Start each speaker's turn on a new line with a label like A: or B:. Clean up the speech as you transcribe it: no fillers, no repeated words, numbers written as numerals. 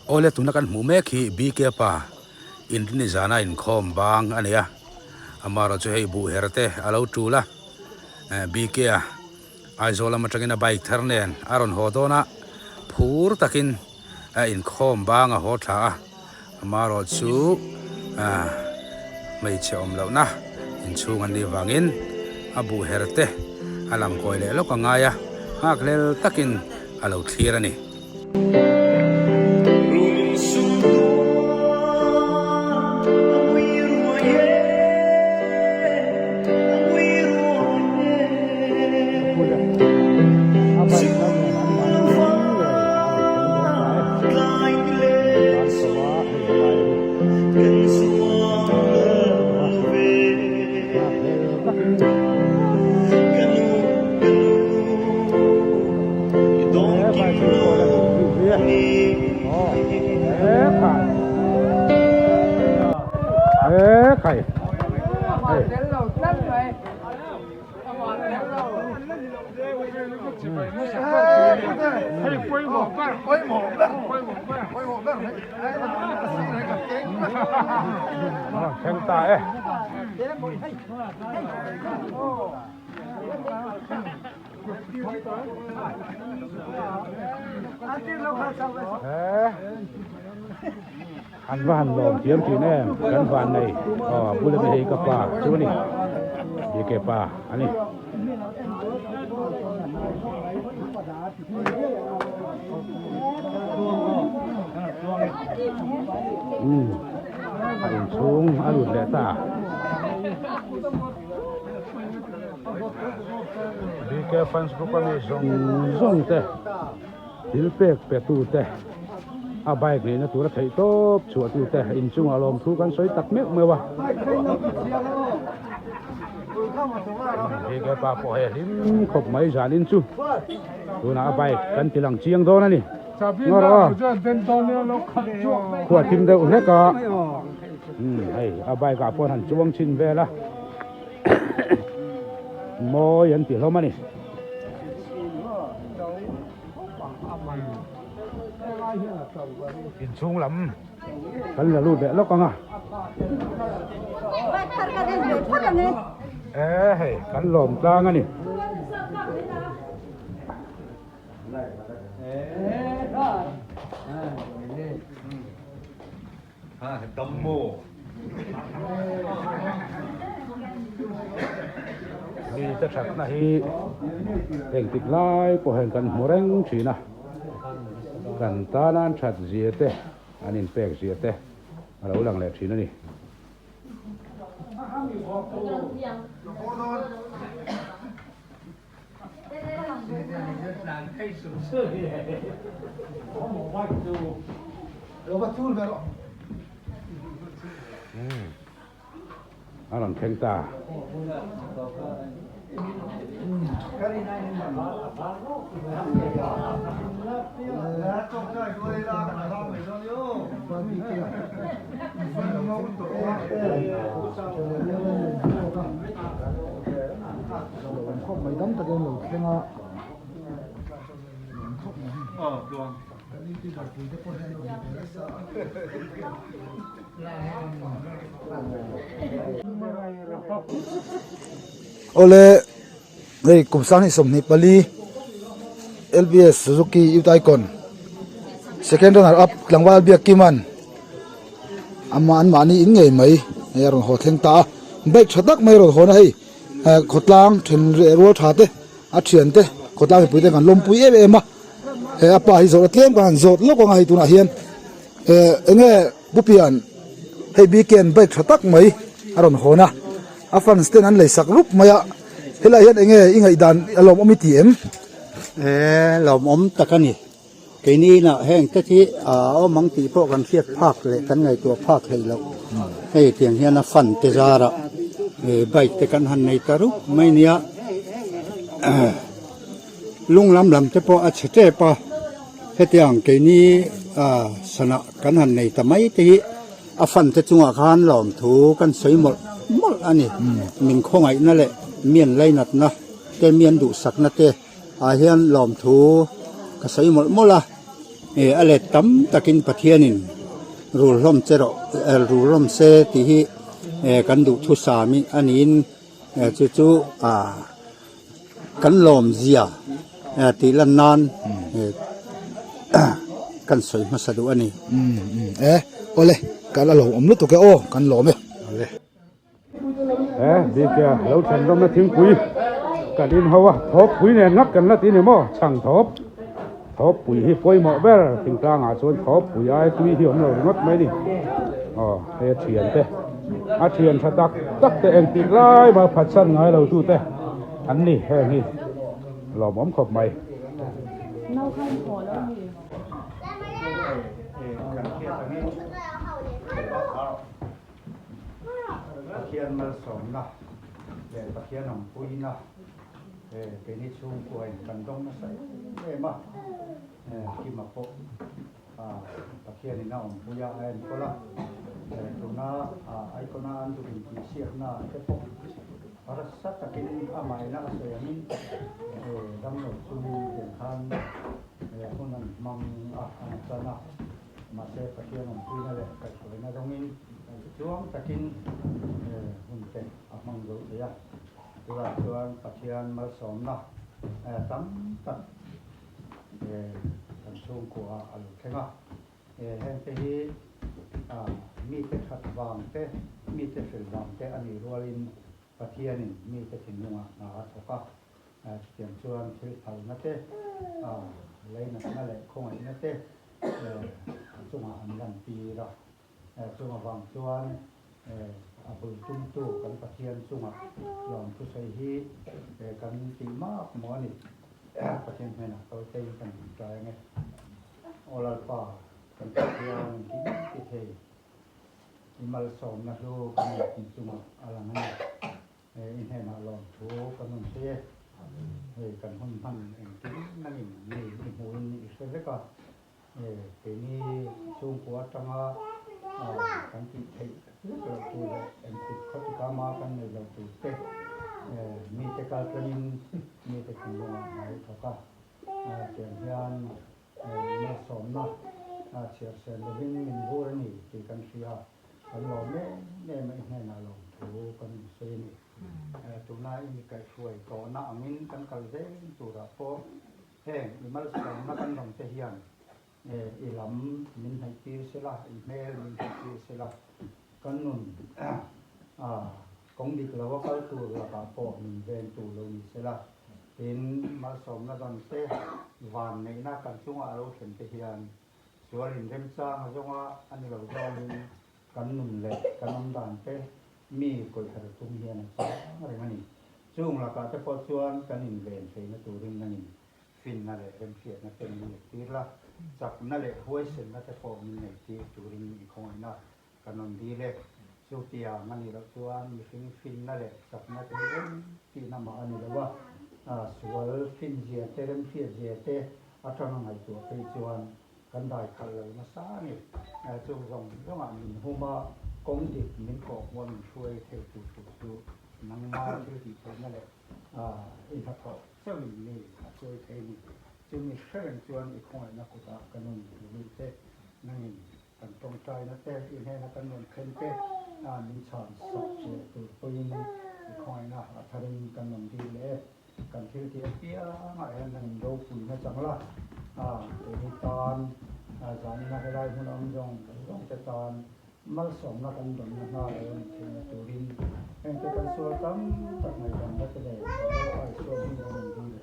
A: Awle tuna kan hmuh mek hi BK pa Inrini zana inkhawm bang a ni a, amaherawh chu hei buh her te a lo tul a, BK a Aizawl lam atangin a bike thar nen a rawn haw dawn a, phur takin a inkhawm bang a haw thla a, amaherawh chu hmeichhe awm lohna inchhung an nih vangin a buh her te a lang kawi leh lawk a ngai a, nghakhlel takin a lo thlir a ni. Thleng ta e. An va han lawm thiam thin em kan van nei aw a bula mi hei ka pa chu a ni BK pa a ni. Umm a inchhung a lut leh ta. BK fans group a mi zawng zawng te thil pek pe tu te a bike neihna tura theih tawp chhuah tu te inchungah lawmthu kan sawi tak meuh meuh a BK pa pawh hei a hlim khawp mai zanin chu tunah a bike kan ti lang chiang dawn a ni ngaw rawh aw khua thim deuh hlek a hei a bike ah pawh han chuang chhin vel a. Mawi an ti hlawm a ni. Inchhung lam kan la lut leh lawk ang a. E hei kan lawm tlang a ni. Mite thatna hi engtik lai pawh hian kan hmu reng thin a, kan tana an that zia te, an inpek zia te a lo lang leh thin a ni. A rawn thleng ta.
B: Khawp mai dam takin an lo thleng a nuam khawp mai kan youtuber pui te pawh hian an lo ve nasa a. Awle hei kum sang 24 LBS Suzuki Youth Icon second runner up tlangval biak Kiman Amah an mahni in ngei mai hei a rawn haw thleng ta a bike tha tak mai a rawn hawn a hei eh khawtlang then leh rual tha te a thian te khawtlang mipui te kan lawmpui em em a he a pa hi zawrh a tlem kan han zawt lawk ang a hei tunah hian eh enge pu pian hei bike an bike tha tak mai a rawn hawn a a fans ten an lei sak rup mai a helaiah hian enge i ngaihdan a lawmawm i ti em?
C: Eh lawmawm tak a ni. Keini inah heng te hi a awm ang tih pawh kan hriat phak leh kan ngaihtuah phak hlei loh. Hei tiang hian a fan te zarah bike te kan han nei ta rup mai nia. Lung lam lam te pawh a chhe tep a, hetiang keini sana kan han nei ta mai te hi a fan te chungah khan lawmthu kan sawi mawlh mawlh a ni. Min khawngaihna leh mian lainatna te mian duhsakna te. Ah hian lawmthu ka sawi mawlh mawlh a. A let tam takin Pathianin rul hlawm che rawh rul hlawm se tih hi kan duhthusam hi a niin chu chu kan lawmzia tih lan nan kan sawi hmasa duh a ni.
B: E awle kan la lawmawm lutuk e aw kan lawm e.
C: Awle.
D: E bike lo then rawmna thingpui kan in ho a thawppui nen ngak kan la ti ni maw chhang thawp thawppui hi pawimawh ber thingtlangah chuan thawppui ai tui hi awm lo ringawt mai ni aw hei a thian te a thian tha tak tak te engtik lai mah phatsan ngai lo tu te an ni heng hi lawmawm khawp mai.
C: Pathian malsawmna leh Pathian awmpuina keini chhungkuain kan dawng nasa em em a, Kima pawh Pathianin a awmpui a, a enkawl a, tuna Icon-a an duh intihsiakna te pawh harsa takin amahina a sawi angin damlo chungin tiang khan hun an hmang a, an chan a. Mahse, Pathian awmpuina leh kaihhruaina dawngin chuang takin hun te a hmang zo thei a. Tunah chuan Pathian malsawmna tam tak kan chhungkuaah a lo thleng a. Hengte hi mite that vang te, mite hril vang te a nih rualin Pathianin mite thinlungah hna a thawk a, chutiang chuan thil phalna te, leinatna leh khawngaihna te a chungah an lantir a. Chung avang chuan a bul tumtu kan Pathian chungah lawmthusawi hi kan tih mak maw a ni. Pathian hnenah kal teiin kan ṭai ang e. Aw Lalpa, kan Pathian engkim ti thei. I malsawmna hlu kan inti chungah a lang a ni. I hnenah lawmthu kan rawn sawi e. Hei kan hun hman engkim nangin mi i hmuhin i hre vek a. Keini chhungkua atanga kan tih theih vek loh tur leh engtik khawtika ma kan nei loh tur te mite kal tlangin mite thinlungah hna i thawk a. Tiang hian Malsawmna chhiar sen lovin min vur a ni tih kan hria. Kan lawm em em a, i hnenah lawmthu kan insawi a ni. Tuna i mi kaihhruai tawhna angin kan kal zel turah pawh heng i malsawmna kan rawn te hian i lam min hnaihtir sela, i hmel min hnaihtir sela, kan nun kawng dik lo a kal tur lakah pawh min vengtu lo ni sela. Tin, malsawmna dawn te, van neihna kan chunga a lo thlen te hian sual inremchang a zawnga a ni lo zawngin kan nun leh kan awm dan te mi kawihher tum hian a chang reng a ni. Chung lakah te pawh chuan kan inven theihna turin nangin finna leh remhriatna te min neihtir la, chakna leh huaisenna te pawh min neihtir turin i khawngaihna Kan rawn dil e. Chutiang a nih loh chuan mihring finna leh chakna te hi eng tihna mah a ni lo a, sual finzia te, remhriatzia te atanga ngaihtuah phei chuan kan dai khalh lo nasa a ni. Chung zawng zawngah min hum a, kawng dik min kawhhmuh a min hruai thei tur tur chu nangma thil tih theihna leh i hnathawh chauhin mi a chawi thei a ni. Chumi hre reng chuan i khawngaihna kutah ka nun luih che nangin Kan tawngtaina te, i hnena kan rawn thlen te min chhan sak leh tur pawhin i khawngaihna a tharin kan rawn dil leh e. Kan thil tih apiangah hian nang in ropuina chang la, keini tan zanina helai hmun a awm zawng zawng te tan malsawmna kan dawnna hna lo a ni theihna turin hengte kan sual tam tak ngaihdamna te leh kan Lalpa Isua hming kan rawn dil.